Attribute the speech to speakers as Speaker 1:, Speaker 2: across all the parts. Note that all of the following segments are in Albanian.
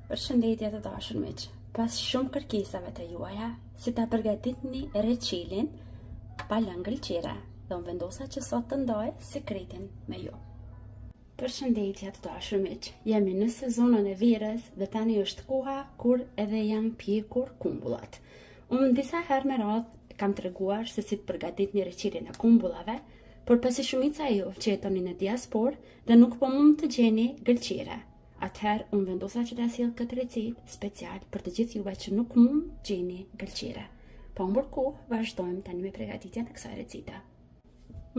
Speaker 1: Përshëndetje të dashur miq. Pas shumë kërkesave të juaja, si ta përgatitni reçelin pa lëng gëlqere, dhe unë vendosa që sot të ndaj sekretin me ju. Përshëndetje të dashur miq. Jemi në sezonën e verës dhe tani është koha kur edhe janë pjekur kumbullat. Unë disa herë me radhë kam treguar se si të përgatitni reçelin e kumbullave, por pasi shumica e ju që jetoni në diasporë dhe nuk po mund të gjeni gëlqere, Atëherë, unë vendosa që ta sjell këtë recetë special për të gjithë juve që nuk mund gjeni gëlqere. Pa humbur kohë, vazhdojmë tani me pregatitjen e kësaj recete.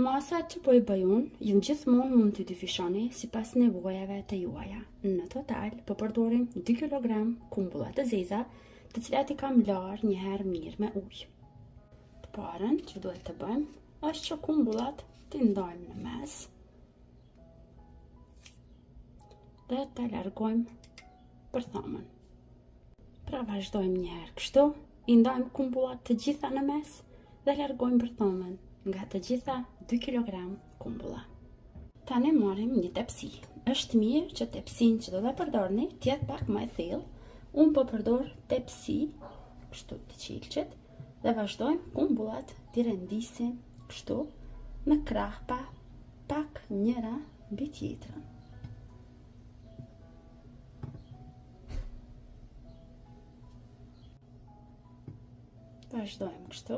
Speaker 1: Masat që po i bëj unë, ju gjithmonë mund t'i dyfishoni sipas nevojave të juaja. Në total, po përdorim 2 kg kumbulla të zeza, të cilat i kam larë një herë mirë me ujë. Të parën që duhet të bëjmë, është që kumbullat t'i ndajmë në mes, dhe ta largojmë bërthamën. Pra vazhdojmë një herë kështu, i ndajmë kumbullat të gjitha në mes dhe largojmë bërthamën nga të gjitha 2 kg kumbulla. Tani marrim një tepsi. Është mirë që tepsinë që do ta përdorni të jetë pak më e thellë. Unë po përdor tepsi kështu të qelqit dhe vazhdojmë kumbullat t'i rendisim kështu në krahpa pak njëra mbi tjetrën. Vazhdojmë kështu,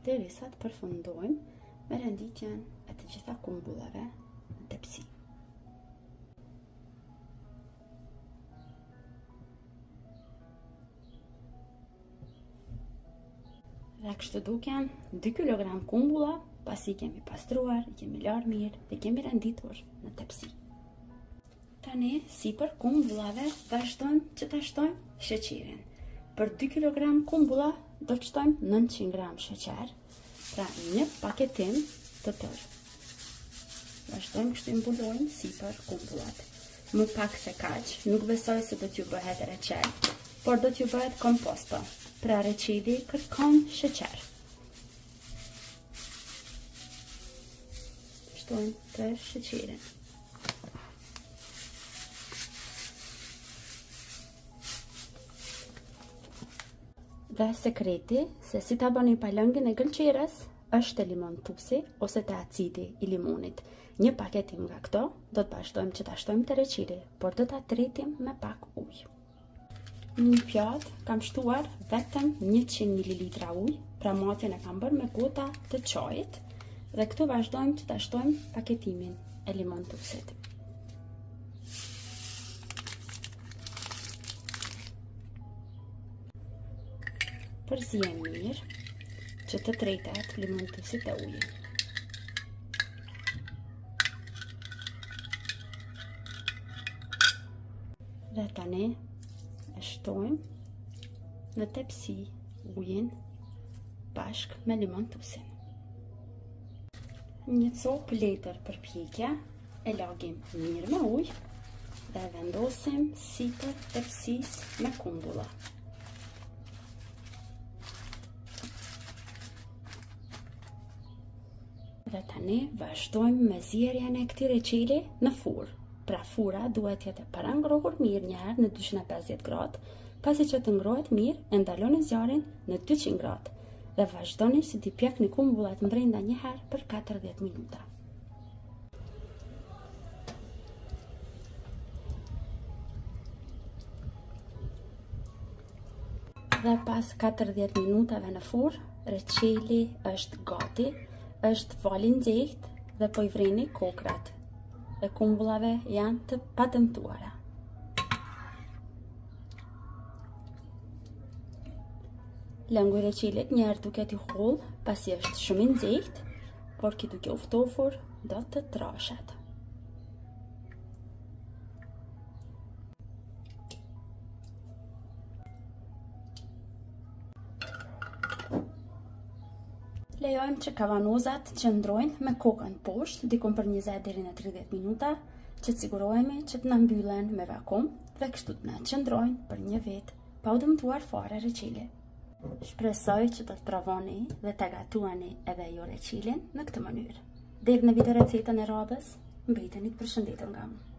Speaker 1: derisa të përfundojmë me renditjen e të gjitha kumbullave në tepsi. Dhe kështu duken 2 kg kumbulla, pasi i kemi pastruar, i kemi larë mirë dhe i kemi renditur në tepsi. Tani, sipër kumbullave, vazhdojmë që ta shtojmë sheqerin. Për 2 kg kumbulla, do të shtojmë 900 gram sheqer, pra një paketim të tërë. Vazhdojmë kështu i mbulojmë sipër kumbullat. Më pak se kaq, nuk besoj se do t'ju bëhet reçel, por do t'ju bëhet komposto. Pra reçeli kërkon sheqer. Shtojmë tërë sheqerin. Dhe sekreti se si ta bëni pa lëngin e gëlqeres është te limontusi ose te acidi i limonit. Një paketim nga këto do të vazhdojmë që ta shtojmë te reçeli, por do ta tretim me pak ujë. Në një pjatë kam shtuar vetëm 100 ml ujë, pra matjen e kam bërë me gota të çajit dhe këtu vazhdojmë që ta shtojmë paketimin e limontusit. Përziejmë mirë që të tretet limontusi te uji. Dhe tani e shtojmë në tepsi ujin bashkë me limontusin. Një copë letër për pjekje e lagim mirë me ujë dhe e vendosim sipër tepsisë me kumbulla. Dhe tani vazhdojmë me zierjen e këtij reçeli në furrë. Pra furra duhet të jetë e parangrohur mirë një herë në 250 gradë, pasi që të ngrohet mirë, e ndaloni zjarrin në 200 gradë dhe vazhdoni që t'i pjekni kumbullat mbrenda një herë për 40 minuta. Dhe pas 40 minutave në furrë, reçeli është gati, është valë i nxehtë dhe po i vreni kokrrat e kumbullave janë të padëmtuara. Lëngu i reçelit një herë duket i hollë, pasi është shumë i nxehtë, por ky duke u ftofur do të trashet. Lejojmë që kavanozat të qëndrojnë me kokën poshtë, dikun për 20 deri në 30 minuta, që të sigurohemi që të na mbyllen me vakum dhe kështu të na qëndrojnë për një vit pa u dëmtuar fare reçeli. Shpresoj që do të provoni dhe ta gatuani edhe ju reçelin në këtë mënyrë. Deri në video recetën e radhës, mbeteni të përshëndetur nga unë.